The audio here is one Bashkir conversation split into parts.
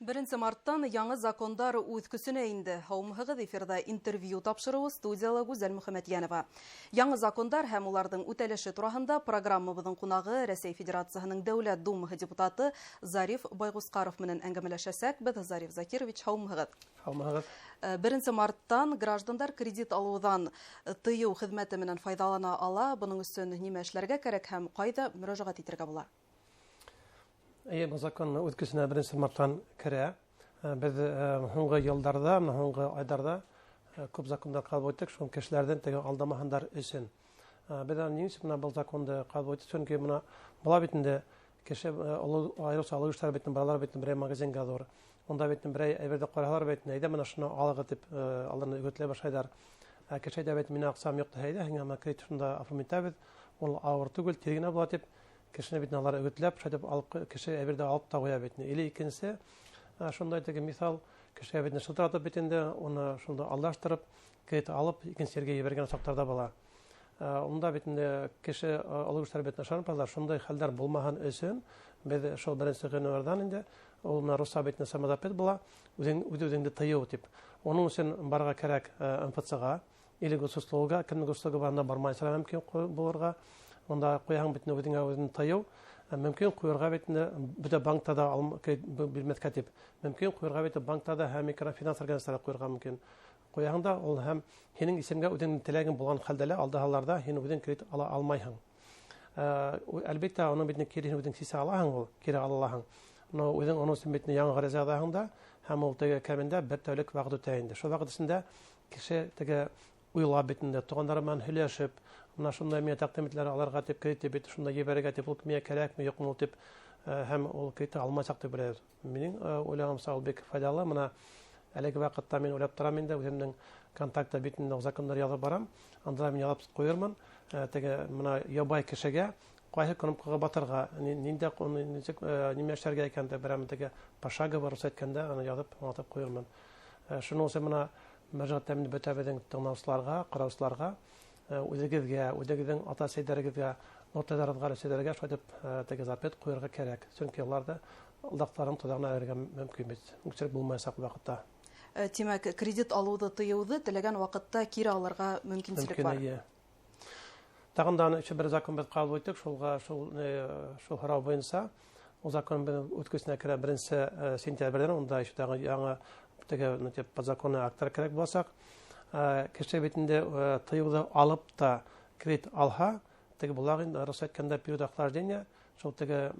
1 марттан яңы закондар үҙ көсөнә инде. Һаумыһығыҙ, эфирҙа «Интервью» тапшырыуы, студияла Гүзәл Мөхәмәтйәнова. Яңы закондар һәм уларҙың үтәлеше тураһында программабыҙҙың ҡунағы, Рәсәй Федерацияһының Дәүләт Думаһы депутаты Зариф Байғусҡаров менән әңгәмәләшәсәкбеҙ. Зариф Закирович, һаумыһығыҙ. Һаумыһығыҙ. 1 марттан граждандар кредит алыуҙан тыйыу хеҙмәте менән файҙалана ала. Бының өсөн нимә эшләргә кәрәк һәм ҡайҙа мөрәжәғәт итергә була? Эйе, был закон үҙ көсөнә 1 марттан керә. Беҙ һуңғы йылдарҙа, һуңғы айҙарҙа күп закондар ҡабул иттек, шул кешеләрҙән теге алдамаһындар өсөн. Беҙ ни өсөн бына был законды ҡабул иттек? Сөнки бына була бит инде кеше, айырыуса оло кешеләр бит, балалар бит, берәй магазинға ҙур. Унда бит берәй әйберҙе ҡараһалар бит, әйҙә бына шуны алығыҙ тип аларны өгөтләй башлайҙар. Кеше әйтә бит, минең аҡсам юҡ, әйҙә, һиңә бына кредит шунда оформить итәбеҙ, ул ауыр түгел, тиҙ генә була тип кешене бит алар өгөтләп, шулай итеп алып, кеше әйберҙе алып та ҡуя бит. Или икенсе, шундай теге миҫал, кешегә бит шылтыратып бит инде, уны шунда алдаштырып, кредит алып, икенсе ергә ебәргән саҡтар ҙа була. Унда бит инде кеше, оло кешеләр бит ышанып ҡалалар. Шундай хәлдәр булмаһын өсөн беҙ шул 1 ғинуарҙан инде ул менән русса бит самозапрет була, үҙең үҙ үҙеңде тыйыу тип. Уның өсөн барырға кәрәк МФЦға или госуслуга, кемдең госуслуга барында бармайынса мөмкин булырға. Унда ҡуяһың бит үҙеңә үҙең тыйыу, мөмкин ҡуйырға бит бөтә банкта да бирмәҫкә тип. Мөмкин ҡуйырға бит банкта да һәм микрофинанс организациялар ҡуйырға мөмкин. Ҡуяһың да ул һәм һинең исемгә үҙеңдең теләгең булған хәлдә лә алдаһалар ҙа һин үҙең кредит ала алмайһың. Әлбиттә, уның бит кире һин үҙең сисә алаһың ул, кире ала алаһың. Но үҙең уның өсөн бит яңы ғариза яҙаһың да, һәм ул теге кәмендә бер тәүлек ваҡыт үтә инде. Шул ваҡыт эсендә кеше теге уйлап бит инде, туғандары менән һөйләшеп, мына шундай миңә тәҡдим ителәр алырға тип, кредит бит шунда ебәрергә тип, ул миңә кәрәкме, юҡмы ул тип, һәм ул кредитты алмаясаҡ тип беләбеҙ. Минең уйлауымса, ул бик файҙалы. Мына әлеге ваҡытта мин уйлап торам инде, үҙемдең контактта битендә закондар яҙып барам. Анда мин яҙып ҡуйырмын, теге мына ябай кешегә ҡайһы кнопкаға батырға, ниндәй нисек нимә эшләргә икән тип берәм теге пошагово рус әйткәндә аны яҙып аңлатып ҡуйырмын. Шуның өсөн мына мөрәжәғәт итәм бөтә беҙҙең тыңлаусыларға, ҡараусыларға, үҙегеҙгә, үҙегеҙҙең ата-әсәйҙәрегеҙгә, олатайҙарығыҙға, өләсәйҙәргә шулай итеп теге запрет ҡуйырға кәрәк. Сөнки улар ҙа алдаҡтарының тоҙағына эләгергә мөмкин бит. Күсереп булмаясаҡ ул ваҡытта. Тимәк, кредит алыуҙы тыйыуҙы теләгән ваҡытта кире алырға мөмкинселек бар. Мөмкин, эйе. Тағын да еще бер закон беҙ ҡабул иттек, шулға шул һорау буйынса. Ул закон беҙ үҙ көсөнә керә 1 сентябрҙән, унда еще тағы яңы теге, ну, тип, подзаконный акттар кәрәк буласаҡ. Кеше бит инде тыйыуҙы алып та кредит алһа, теге була инде, рус әйткәндә, период охлаждения, шул теге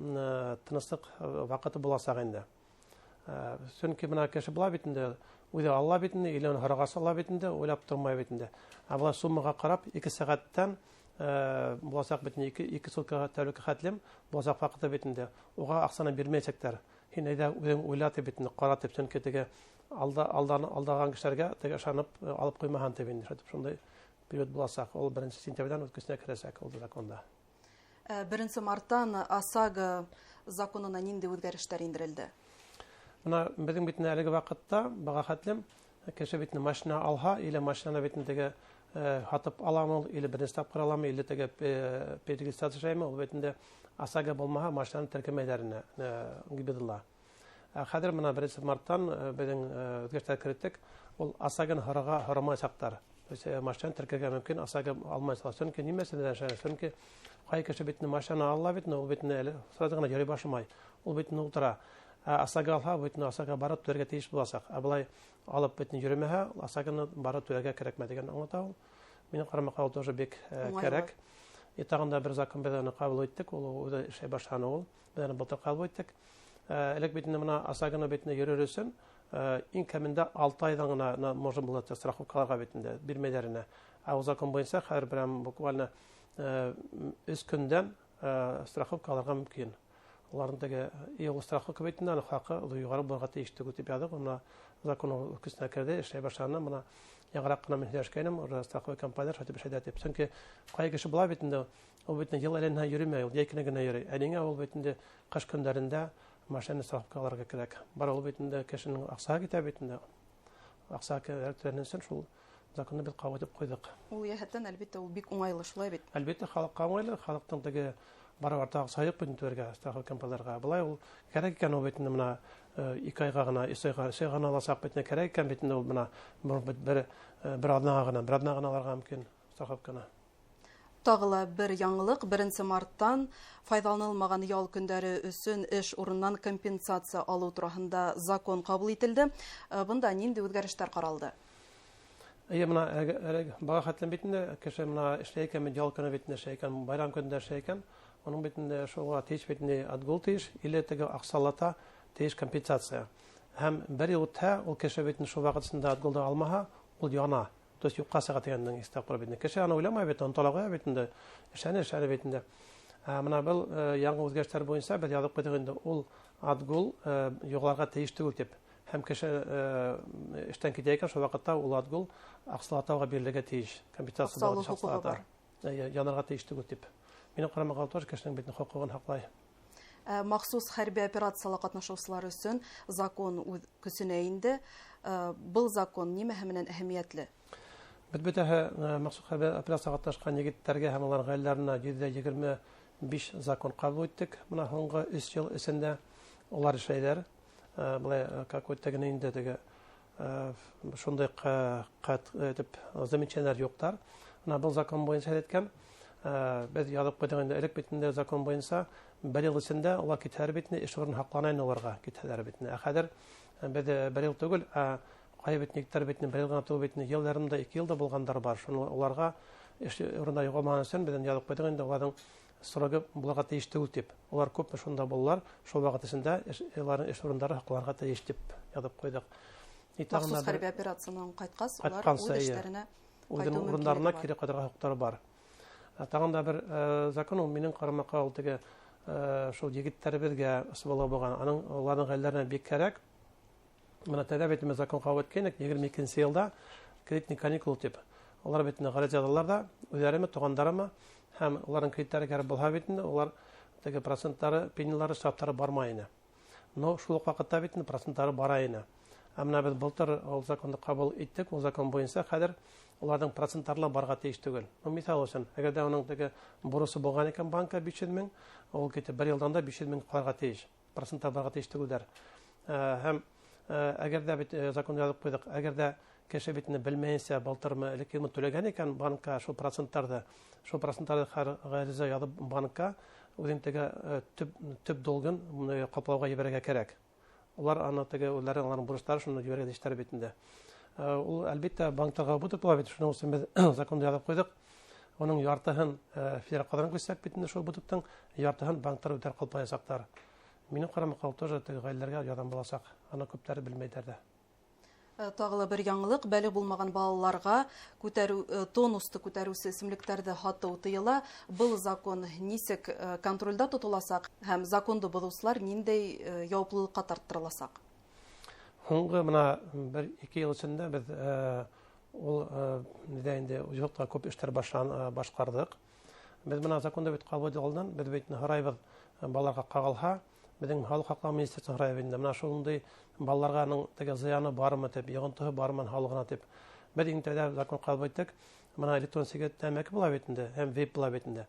тыныслыҡ ваҡыты буласаҡ инде. Сөнки бына кеше була бит инде, үҙе ала бит инде, или уны һорағас ала бит инде, уйлап тормай бит инде. Ә былай суммаға ҡарап, 2 сәғәттән буласаҡ бит инде, 2 суткаға тәүлеккә хәтлем буласаҡ ваҡыты бит инде. Уға аҡсаны бирмәйәсәктәр. Һин әйҙә үҙең уйла тип бит инде, ҡара тип, сөнки теге алдаған кешеләргә теге ышанып алып ҡуймаһын тип инде. Шулай шундай период буласаҡ. Ул 1 сентябрҙән үҙ көсөнә керәсәк ул законда. 1 марттан ОСАГО законына ниндәй үҙгәрештәр индерелде? Бына беҙҙең бит инде әлеге ваҡытта быға хәтлем кеше бит инде машина алһа, или машинаны бит инде теге һатып аламы ул, или беренсе тапҡыр аламы, или теге перерегистрация эшләйме, ул бит инде ОСАГО булмаһа машинаны теркәмәйҙәр ине ГИБДДла. Хәҙер бына 1 марттан беҙҙең үҙгәрештәр кереттек, ул ОСАГОны һорарға һорамаясаҡтар. То есть машинаны теркәргә мөмкин, ОСАГО алмайсалар. Сөнки нимәсен эшләнә? Сөнки ҡай кеше бит инде машина ала бит, ул бит инде әле сразу ғына йөрөй башламай. Ул бит инде ултыра. Ә ОСАГО алһа, бит инде ОСАГО барып түләргә тейеш буласаҡ. Ә былай алып бит инде йөрөмәһә, ОСАГОны барып түләргә кәрәкмәй тигән аңлата ул. Минең ҡарамаҡа ул тоже бик Уңайлы. кәрәк. И тағын да бер закон беҙ аны ҡабул иттек, ул үҙе эшләй башланы ул. Беҙ аны былтыр ҡабул иттек. Элек бит инде бына ОСАГОны бит инде йөрөр өсөн иң кәмендә 6 айҙан ғына можно было страховка алырға бит инде, бирмәйҙәр ине. Ә ул закон буйынса хәҙер прям буквально 3 көндән страховка алырға мөмкин. Уларҙың теге, и ул страховка бит инде, аның хаҡы юғары булырға тейеш түгел тип яҙыҡ. Бына закон ул көсөнә керҙе, эшләй башланы. Бына яңыраҡ ҡына мин һөйләшкәйнем, уже страховой компаниялар шулай тип эшләй тип. Сөнки ҡай кеше була бит инде, ул бит инде йыл әйләнһә йөрөмәй, ул йәй көнө генә йөрөй. Ә ниңә ул бит инде ҡыш көндәрендә машина страховка алырға кәрәк? Бар ул бит инде кешенең аҡсаһы китә бит инде. Аҡса кәрәк өсөн шул законны беҙ ҡабул итеп ҡуйҙыҡ. Ул йәһәттән, әлбиттә, ул бик уңайлы, шулай бит? Әлбиттә, халыҡҡа уңайлы, халыҡтың теге Барып артыҡ аҡса юҡ бит түләргә страховой компанияларға. Былай ул кәрәк икән, ул бит инде бына 2 айға ғына, 3 айға, 3 айға ғына аласаҡ бит, кәрәк икән бит инде ул бына бер аҙнаға ғына, бер аҙнаға ғына алырға мөмкин страховканы. Тағы ла бер яңылыҡ: 1 марттан файҙаланылмаған ял көндәре өсөн эш урынынан компенсация алыу тураһында закон ҡабул ителде. Бында ниндәй үҙгәрештәр ҡаралды? Эйе, бына баға хәтлем бит инде кеше бына эшләй икән, ял көнө бит инде эшләй икән, байрам көндә эшләй икән, уның бит инде шуға тейеш бит инде отгул тейеш, или теге аҡсалата тейеш компенсация. Һәм бер йыл үтһә, ул кеше бит инде шул ваҡыт эсендә отгулды алмаһа, ул яна. То есть юҡҡа сыға тигәндең иҫтә ҡороп бит инде. Кеше аны уйламай бит, онтала ҡуя бит инде. Эшләне, эшләне бит инде. Бына был яңы үҙгәрештәр буйынса беҙ яҙып ҡуйҙыҡ инде, ул отгул юғалырға тейеш түгел тип. Һәм кеше эштән китә икән, шул ваҡытта ул отгул аҡсалатауға бирелергә тейеш. Компенсация Аҡсалы хоҡуғы бар. Янарға тейеш түгел тип. Минең ҡарамаға тоже кешенең бит хоҡуғын һаҡлай. Махсус хәрби операцияла ҡатнашыусылар өсөн закон үҙ көсөнә инде. Был закон нимәһе менән әһәмиәтле? Беҙ бөтәһе махсус хәрби операцияға ҡатнашҡан егеттәргә һәм уларҙың ғаиләләренә 125 закон ҡабул иттек. Бына һуңғы 3 йыл эсендә улар эшләйҙәр. Былай какой-то генә инде теге шундай ҡат итеп замечаниеләр юҡтар. Бына был закон буйынса әйткән, беҙ яҙып ҡуйҙыҡ инде, элек бит инде закон буйынса бер йыл эсендә улар китһәләр бит инде, эш урыны һаҡлана инде уларға, китһәләр бит инде. Ә хәҙер беҙ бер йыл түгел, ә ҡайһы бит егеттәр бит инде бер йыл ғына түгел бит инде, йыл ярымда, 2 йыл да булғандар бар. Шуны уларға эш урында юғалмаған өсөн беҙ инде яҙып ҡуйҙыҡ инде, уларҙың срогы булырға тейеш түгел тип. Улар күпме шунда булалар, шул ваҡыт эсендә уларҙың эш урындары һаҡланырға тейеш тип яҙып ҡуйҙыҡ. И тағы Махсус бер хәрби операциянан ҡайтҡас, улар Ҡайтҡанса, үҙ эйе. эштәренә Үҙенең ҡайтыу мөмкинлеге урындарына бар. кире ҡайтырға хоҡуҡтары бар. Тағын да бер закон, ул минең ҡарамаҡҡа ул теге шул егеттәребеҙгә ысулы булған, аның уларҙың ғаиләләренә бик кәрәк. Бына тәүҙә бит инде закон ҡабул иткәйнек, егерме икенсе йылда кредитный каникул тип. Улар бит инде ғариза яҙалар да, үҙҙәреме, туғандарымы, һәм уларҙың кредиттары кәрәк булһа бит инде, улар теге проценттары, пенялары, штрафтары бармай ине. Но шул уҡ ваҡытта бит инде проценттары бара ине. Ә бына беҙ былтыр ул законды ҡабул иттек, ул закон буйынса хәҙер уларҙың проценттары ла барға тейеш түгел. Ну, миҫал өсөн, әгәр ҙә уның теге бурысы булған икән банкка 500 мең, ул китеп бер йылдан да 500 мең ҡалырға тейеш. Проценттар барға тейеш түгелдәр. Һәм әгәр ҙә бит закон яҙып ҡуйҙыҡ, әгәр ҙә кеше бит инде белмәйенсә былтырмы, элеккеме түләгән икән банкка шул проценттарҙы, шул проценттарҙы ғариза яҙып банкка үҙенең теге төп долгын ҡаплауға ебәрергә кәрәк. Улар аны теге үҙҙәре, уларҙың бурыстары шуны ебәрергә тейештәр бит инде. Ул әлбиттә банктарға бөтөп була бит, шуның өсөн беҙ законды яҙып ҡуйҙыҡ. Уның яртыһын федераль ҡаҙҙан күсәк бит инде, шул бөтөптөң яртыһын банктар үҙҙәре ҡаплаясаҡтар. Минең ҡарамаҡҡа ул тоже теге ғаиләләргә ярҙам буласаҡ. Аны күптәре белмәйҙәр ҙә. Тағы ла бер яңылыҡ: бәлиғ булмаған балаларға тонусты күтәреүсе эсемлектәрҙе һатыу тыйыла. Был закон нисек контролдә тотоласаҡ һәм законды боҙоусылар ниндәй яуаплылыҡҡа тарттырыласаҡ? Һуңғы бына бер ике йыл эсендә беҙ ул ниҙә инде юҡта күп эштәр башҡарҙыҡ. Беҙ бына законды бит ҡабул итеү алдынан беҙ бит һорайбыҙ, балаларға ҡағылһа, беҙҙең һаулыҡ һаҡлау министрлығы һорайбыҙ инде. Бына шундай балаларға аның теге зыяны бармы тип, йоғонтоһо бармы һаулығына тип. Беҙ иң тәүҙә закон ҡабул иттек. Бына электрон сигарет тәмәке була бит инде, һәм вейп була бит инде.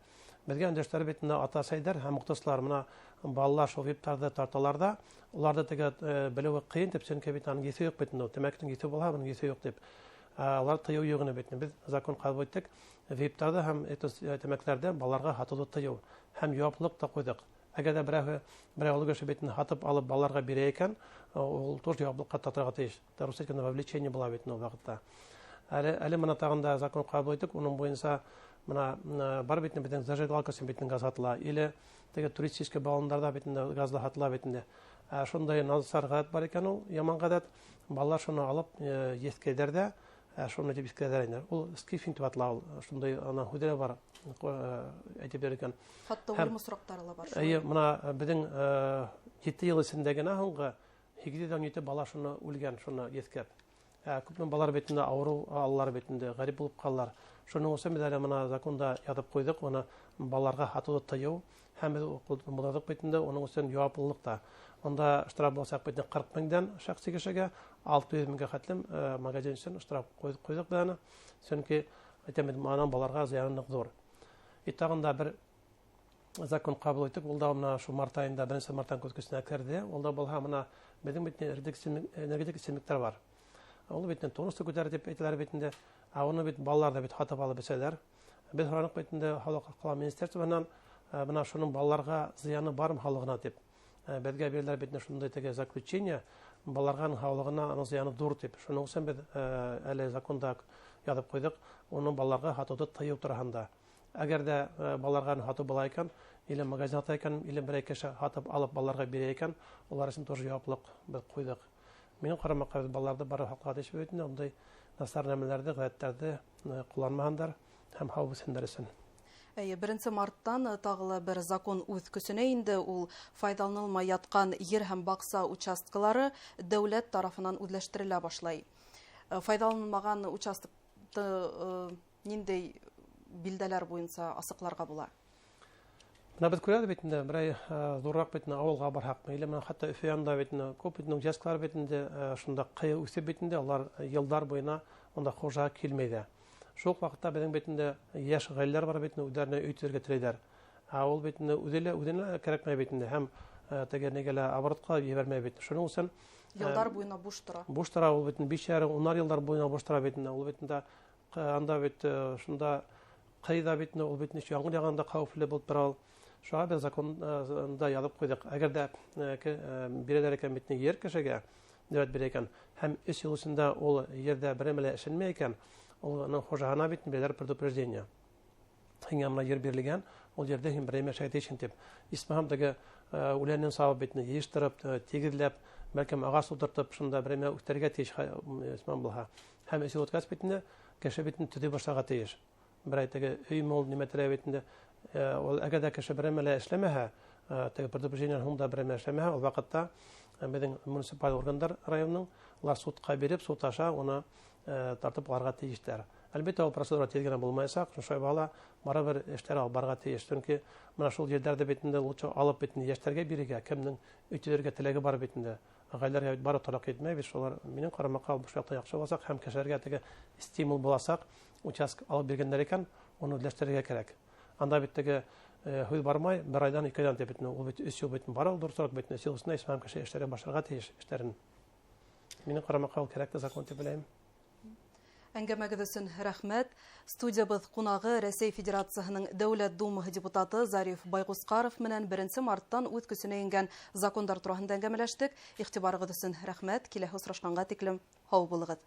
Беҙгә өндәштәр бит инде ата-әсәйҙәр һәм уҡытыусылар бына балалар шул вейптарҙы тарталар ҙа, уларҙы теге белеүе ҡыйын тип, сөнки бит аның еҫе юҡ бит инде, тәмәкенең еҫе булһа, бының еҫе юҡ тип. Улар тыйыу юҡ ине бит инде. Беҙ закон ҡабул иттек, вейптарҙы һәм электрон тәмәкеләрҙе балаларға һатыуҙы тыйыу һәм яуаплылыҡ та ҡуйҙыҡ. Әгәр ҙә берәү оло кеше бит инде һатып алып балаларға бирә икән, ул тоже яуаплылыҡҡа тартырға тейеш. Русия вовлечение була бит инде ул ваҡытта. Әле бына тағын да закон ҡабул иттек, уның буйынса бына бар бит инде беҙҙең зажигалка өсөн бит инде газ һатыла, или теге туристический баллондарҙа бит инде газла һатыла бит инде. Шундай насар ғәҙәт бар икән ул, яман ғәҙәт. Балалар шуны алып еҫкәйҙәр ҙә, шуны тип иҫкәләр инде. Ул скифинг тип атала ул. Шундай ана һүҙе бар, әйтеп биргән. Хатта Һәм үлем осраҡтары ла бар. Эйе, бына беҙҙең 7 йыл эсендә генә һуңғы һигеҙ йөҙ ун ете бала шуны үлгән, шуны еҫкәп. Күпме балалар бит инде ауырыу алалар бит инде, ғәрип булып ҡалалар. Шуның өсөн беҙ әле бына законда яҙып ҡуйҙыҡ, уны балаларға һатыуҙы тыйыу һәм беҙ булдырҙыҡ бит инде, уның өсөн яуаплылыҡ та. Унда штраф буласаҡ бит инде ҡырҡ меңдән шәхси кешегә, алты йөҙ меңгә хәтлем магазин өсөн штраф ҡуйҙыҡ беҙ аны. Сөнки әйтәм бит, анан балаларға зыяны ныҡ ҙур. И тағын да бер Закон ҡабул иттек. Ул да мына ошо март айында, 1 марттан үҙ көсөнә керҙе. Ул да булһа, мына беҙҙең бит энергетик эсемлектәр бар. Ул бит тонусты күтәрә тип әйтәләр бит инде. Ә уны бит балалар да бит һатып алып эсәләр. Беҙ һораныҡ бит инде һаулыҡ һаҡлау министерствоһынан, бына шуның балаларға зыяны бармы һаулығына тип. Беҙгә бирҙеләр бит шундай теге заключение, балаларға һаулығына аның зыяны ҙур тип. Шуның өсөн беҙ әле законда яҙып ҡуйҙыҡ, уны балаларға һатыуҙы тыйыу тураһында. Әгәр ҙә балаларға һатыу була икән, или магазин һата икән, или берәй кеше һатып алып балаларға бирә икән, улар өсөн тоже яуаплыҡ беҙ ҡуйҙыҡ. Минең ҡарамаҡҡа, беҙ балаларҙы бары һаҡларға тейешбеҙ бит инде, ундай насар нәмәләрҙе, ғәҙәттәрҙе ҡулланмаһындар һәм һау үҫһендәр өсөн. Әйе, 1 марттан тағы ла бер закон үҙ көсөнә инде. Ул файҙаланылмай ятҡан ер һәм баҡса участкалары дәүләт тарафынан үҙләштерелә башлай. Файҙаланылмаған участокты ниндәй билдәләр буйынса асыҡларға була? Бына беҙ күрәбеҙ бит инде, берәй ҙурыраҡ бит инде ауылға барһаҡ, или мына хатта Өфө янында бит инде күп бит инде участкалар бит инде шунда ҡыйы үҫеп бит инде, улар йылдар буйына унда хужа килмәй ҙә. Шул уҡ ваҡытта беҙҙең бит инде йәш ғаиләләр бар бит инде, үҙҙәренә өй төҙөргә теләйҙәр. Ә ул бит инде үҙе лә үҙенә лә кәрәкмәй бит инде һәм теге нигә лә оборотҡа ебәрмәй бит. Шуның өсөн Йылдар буйына буш тора. Буш тора ул бит, 5,5, унар йылдар буйына буш тора бит инде. Ул бит инде анда бит шунда ҡый ҙа бит инде, ул бит яңғын яғында хәүефле булып тора ул. Шуға беҙ законда яҙып ҡуйҙыҡ. Әгәр ҙә бирәләр икән бит ер кешегә, дәүләт бирә икән, һәм 3 йыл эсендә ул ерҙә берәмә лә эшләнмәй икән, уның хужаһына бит бирәләр предупреждение. Һиңә мына ер бирелгән, ул ерҙә һин берәмә эшләргә тейешһең тип. Исмаһам теге үләнен сабып бит, йыйыштырып, тигеҙләп, бәлкем ағас ултыртып, шунда берәмә үҫтерергә тейеш исмаһам булһа. Һәм 3 йыл үткәс бит инде кеше бит төҙөй башларға тейеш. Берәй теге өймө ул, нимә теләй бит инде. Ул әгәр ҙә кеше берәмә лә эшләмәһә, теге предупреждение һуң да берәмә эшләмәһә, ул ваҡытта беҙҙең муниципаль органдар районның улар судҡа биреп, суд аша уны тартып алырға тейештәр. Әлбиттә, ул процедура тиҙ генә булмаясаҡ, шулай бала барыбер эштәр алып барырға тейеш. Сөнки мына шул ерҙәрҙе бит инде лучше алып бит инде йәштәргә бирергә, кемдең өй төҙөргә теләге бар бит инде. Ғаиләләргә бит бары тораҡ етмәй бит, шулар минең ҡарамаҡҡа ошо яҡта яҡшы буласаҡ һәм кешеләргә теге стимул буласаҡ, участок алып биргәндәр икән, уны үҙләштерергә кәрәк. Анда бит теге һүҙ бармай, бер айҙан, 2 айҙан тип бит, ул бит 3 йыл бит бар ул ҙур срок бит, 3 йыл эсендә исмаһам кеше эшләргә башларға тейеш эштәрен. Минең ҡарамаҡҡа, ул кәрәкле закон тип уйлайым. Әңгәмәгеҙ өсөн рәхмәт. Студиябыҙ ҡунағы Рәсәй Федерацияһының Дәүләт Думаһы депутаты Зариф Байғусҡаров менән 1 марттан үҙ көсөнә ингән закондар тураһында әңгәмәләштек. Иғтибарығыҙ өсөн рәхмәт. Киләһе осрашҡанға тиклем һау булығыҙ.